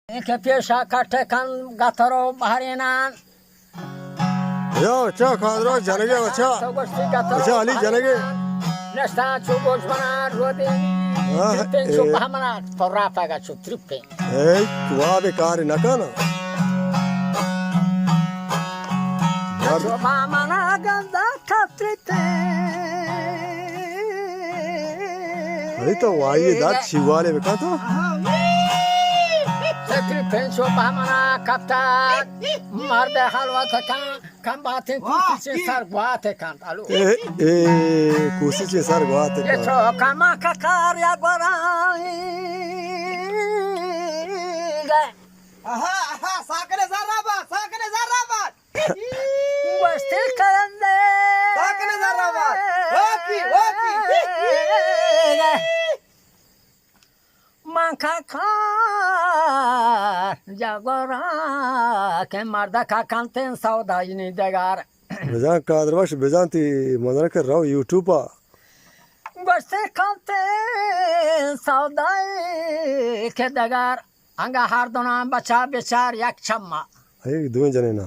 اے کہ پیشا کٹ کن گتر و بحرینان۔ یا، چا کادرا جنگے، اچھا۔ تو گوشتی گتر و اچھا، علی جنگے۔ نشتا چو گوش بنا رو دینی۔ ہاں، ترپین چو اے۔ بہمنا، تو راپا گا چو ترپین۔ اے، تو آبے کار نہ کنا۔ چو بہمنا گندا تترتے۔ ارے تو وائی داد شیوالے بکا تو۔ تترتے پنچو بہمنا کپتا۔ مرد حلوت کن، کم باتیں کوسی چے سر گوات کن۔ الو۔ اے، اے، کوسی چے سر گوات اے کن۔ تو کما کا کار یا گورائیں گئے۔ آہا، آہا، ساکن زر آباد، ساکن زر آباد۔ گوشتے کرندے۔ ساکن زر آباد۔ اوکی، اوکی۔ من کا کار جا گورا کہ مرد کا کنتیں سودائی نی دگار۔ بزاں کادر بخش، بزاں تی مزن کہ رو یوٹیوب ءَ۔ گوشتے کنتیں سودائی کہ دگار۔ انگا ہر دوناں بچا بچار یک چما۔ اے دوئیں جنینا۔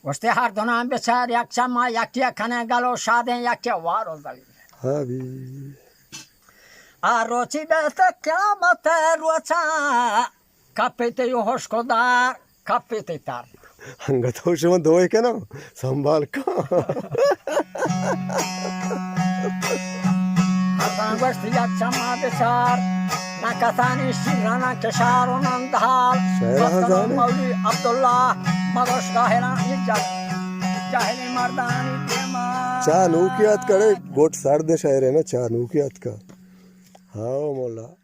گوشتے ہر دوناں بچار یک چما، یکی کنے گلو شادیں، یکی وارو زلی۔ ہاں بی۔ آ روچی بیت قیامت روچا، کپیتے یو ہوش کو دار، کپیتے تار۔ انگت ہو شما دوئے کنو، سنبھال کن۔ ہرداں گوشت یک چما بچار، نہ کسانی شیراناں کشار و نندال۔ شاعر ہزانے۔ مولوی عبداللہ مگوش گاہران، اے جاہل، جاہل مردانی دیما۔ چا نوکی اتکا، گوٹ سرد شاعر ہے نا، چا نوکی اتکا۔ ہاں مولا۔